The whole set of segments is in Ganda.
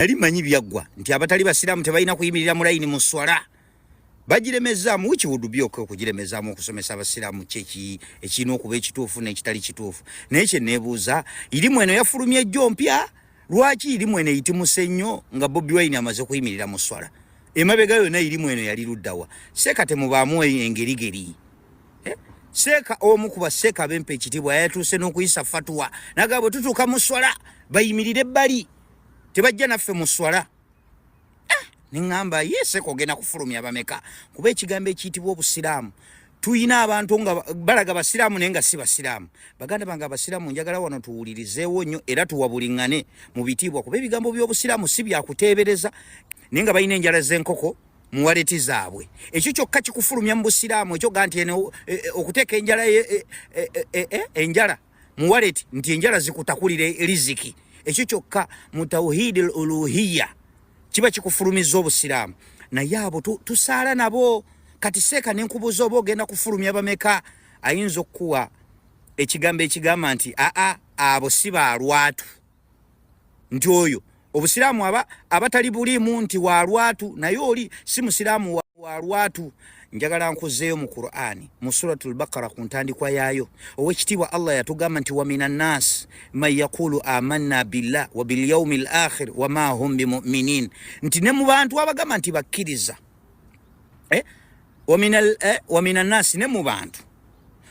Nali manyi byaggwa nti abatali basiraamu tebalina kuyimirira mu layini mu swala bagiremezaamu, which would be okay okugiremezaamu okusomesa abasiraamu ki ekirina okuba ekituufu n'ekitali kituufu. Naye kye neebuuza, irimu eno yafulumya ejjo mpya? Lwaki irimu eno eyitimuse nnyo nga Bobi Wine amaze kuyimirira mu swala? Emabega yonna irimu eno yali luddawa? Seeka temubaamu engerigeri. Eh? Seeka omu ku baseeka bempa ekitiibwa yatuuse n'okuyisa fatuwa naga bwe tutuuka mu swala bayimirire ebbali, tebajja naffe mu swala. Ah, neŋŋamba ye seeka ogenda kufulumya bameka? Kuba ekigambo ekiyitibwa obusiraamu, tuyina abantu nga balaga basiraamu naye nga si basiraamu. Baganda bange abasiraamu, njagala wano tuwulirizeewo nnyo era tuwabuliŋŋane mu bitiibwa, kuba ebigambo by'obusiraamu si byakuteebereza, naye nga balina enjala z'enkoko mu waleti zaabwe. Ekyo kyokka kikufulumya mu busiraamu. Ekyo ga nti eno okuteeka enjala enjala mu waleti nti enjala zikutakulira riziki, ekyo kyokka mu tawhidi l uluhiya kiba kikufulumiza obusiraamu. Naye abo tusaala nabo. Kati seeka nenkubuuza, oba ogenda kufulumya bameka? Ayinza okukuwa ekigambo ekigamba nti aa, abo si baalwatu, nti oyo obusiraamu aba abatali buliimu nti walwatu, naye oli si musiraamu walwatu. Njagala nkuzeeyo mu Qur'ani, mu Suratu Lbakara, ku ntandikwa yaayo. Owekitiibwa Allah yatugamba nti, "Wa min annas man yaqulu amanna billah wa bilyaumi l akhir wama hum bimuminin," nti ne mu bantu abagamba nti bakkiriza, eh? Wa min annasi, ne mu bantu,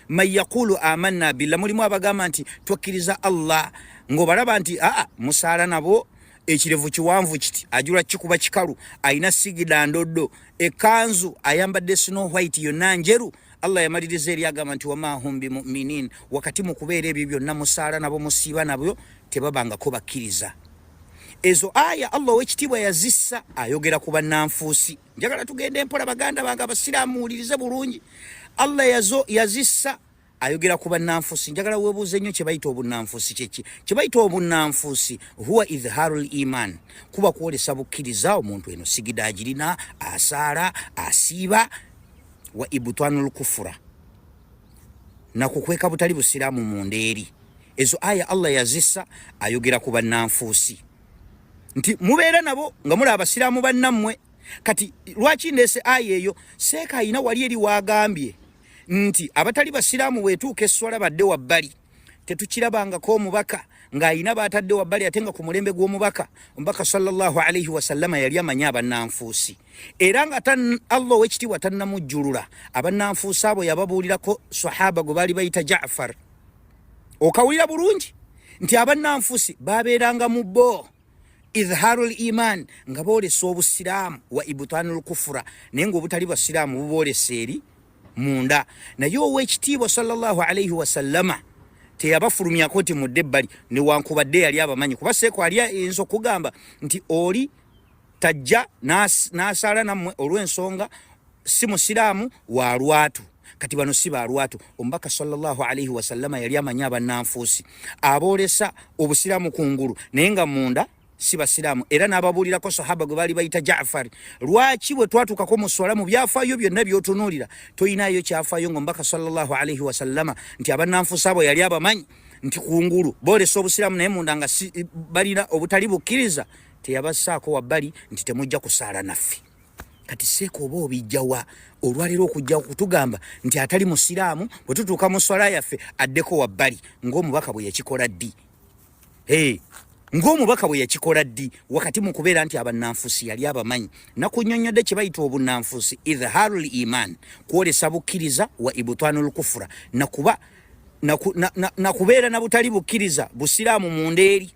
man yaqulu amanna billah, mulimu abagamba nti twakkiriza Allah, ng'obalaba nti aa musaala nabo, ekirevu kiwanvu kiti, ajula kikuba kikalu, alina sigida ndoddo, ekanzu ayambadde snow white yonna njeru. Allah yamaliriza eri agamba nti, "Wama hum bimuminin," wakati mu kubeera ebyo byonna, musaala nabo, musiiba nabyo, tebabangako bakkiriza. Ezo aya Allah owekitiibwa yazissa ayogera ku bannanfuusi. Njagala tugende mpola, baganda bange abasiraamu, muwulirize bulungi. Allah yazo yazissa ayogera ku bannanfuusi. Njagala weebuuze nnyo kye bayita obunnanfuusi. Kyeki kye bayita obunnanfuusi? Huwa idhharu l iman, kuba kwolesa bukkiriza. Omuntu eno sigida agirina, asaala, asiiba, wa ibtanu lkufura, nakukweka butali busiraamu munda eri. Ezo aya Allah yazissa ayogera ku bannanfuusi nti mubeera nabo nga muli abasiraamu bannammwe. Kati lwaki ndeese aya eyo? Seeka ayina wali eri waagambye nti abatali basiraamu weetuuka esswala badde wabbali. Tetukirabangako omubaka ng'ayina baatadde wabbali, ate nga ku mulembe gw'omubaka, omubaka sallallahu alaihi wasallama yali amanyi abannanfuusi, era nga Allah owekitiibwa tannamujjulula abannanfuusi abo, yababuulirako sahaba gwe baali bayita Jafar. Okawulira bulungi nti abannanfuusi babeeranga mu bo idharu l iman, nga boolesa obusiraamu, wa ibtanu lkufura, naye nga obutali basiraamu buboolesa eri munda. Naye owekitiibwa sallallahu alaihi wasallama teyabafulumyako nti mudde ebbali, newankubadde yali abamanyi, kuba seeko ali ayinza okugamba nti oli tajja n'asaala nammwe olw'ensonga si musiraamu wa lwatu. Kati bano si balwatu. Omubaka sallallahu alaihi wasallama yali amanyi abannanfuusi aboolesa obusiraamu kungulu naye nga munda si basiraamu, era n'ababuulirako sahaba gwe baali bayita Jafari. Lwaki bwe twatuukako mu swala, mu byafaayo byonna by'otunuulira, toyinaayo kyafaayo nga omubaka sallallahu alaihi wasallama nti abannanfuusi abo yali abamanyi nti kungulu boolesa obusiraamu naye munda nga balina obutali bukkiriza, teyabassaako wabbali nti temujja kusaala naffe? Kati seeka oba obijjawa olwaleero okujja okutugamba nti atali musiraamu bwe tutuuka mu swala yaffe addeko wabbali, ng'omubaka bwe yakikola ddi? Hey, ng'omubaka bwe yakikola ddi, wakati mu kubeera nti abannanfusi yali abamanyi? Nakunyonnyodde kye bayita obunnanfusi: idharu l iman, kwolesa bukkiriza, wa ibtanu lkufura, nakuba nakubeera na butali bukkiriza busiraamu munda eri.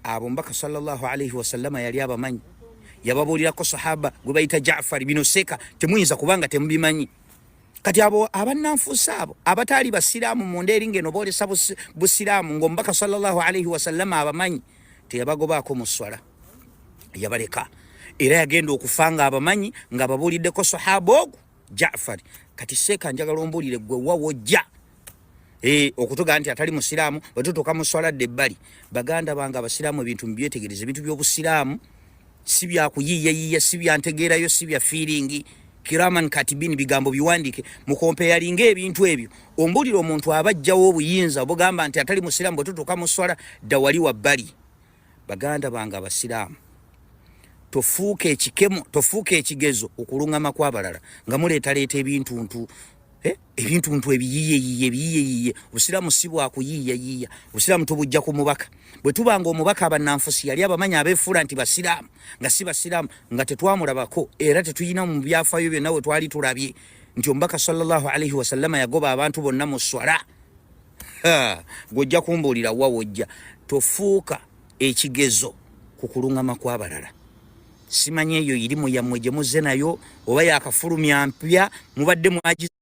Abo omubaka sallallahu alaihi wasallama yali abamanyi, yababuulirako sahaba gwe bayita Jafari. Bino seeka temuyinza kubanga temubimanyi. Kati abo abannanfuusi, abo abataali basiraamu munda eri ngeno boolesa busiraamu, ng'omubaka sallallahu alaihi wasallama abamanyi, teyabagobaako mu swala, yabaleka. Era yagenda okufa nga abamanyi, nga babuuliddeko sahaba ogwo Jafari. Kati seeka njagala ombuulire gwe wawojja okutuga nti atali musiraamu bwe tutuuka mu swala dde ebbali. Baganda bange abasiraamu, ebintu mubyetegereza. Ebintu by'obusiraamu si byakuyiiyayiiya, si byantegeerayo, si bya feeling. Kiraman katibini, bigambo biwandiike mukompeyalinga ebintu ebyo. Ombuulire omuntu aba ajjawo obuyinza obugamba nti atali musiraamu bwe tutuuka mu swala dda wali wabbali. Baganda bange abasiraamu, Tofuuka ekikemo, tofuuka ekigezo okulungama kw'abalala nga muleetaleeta ebintuntu, eh, ebintuntu ebiyiyeyiye, ebiyiyeyiye. Obusiraamu si bwakuyiiyayiiya, obusiraamu tubujja ku mubaka. Bwe tuba nga omubaka abannanfusi yali abamanyi abeefuula nti basiraamu nga si basiraamu, nga tetwamulabako era tetulina mu byafaayo byonna we twali tulabye nti omubaka sallallahu alaihi wasallama yagoba abantu bonna mu swala, gw'ojja kumbuulira wa wojja. Tofuuka ekigezo ku kulungama kw'abalala. Simanyi eyo irimu yammwe gye muzze nayo oba yakafulumya mpya mubadde mwagize.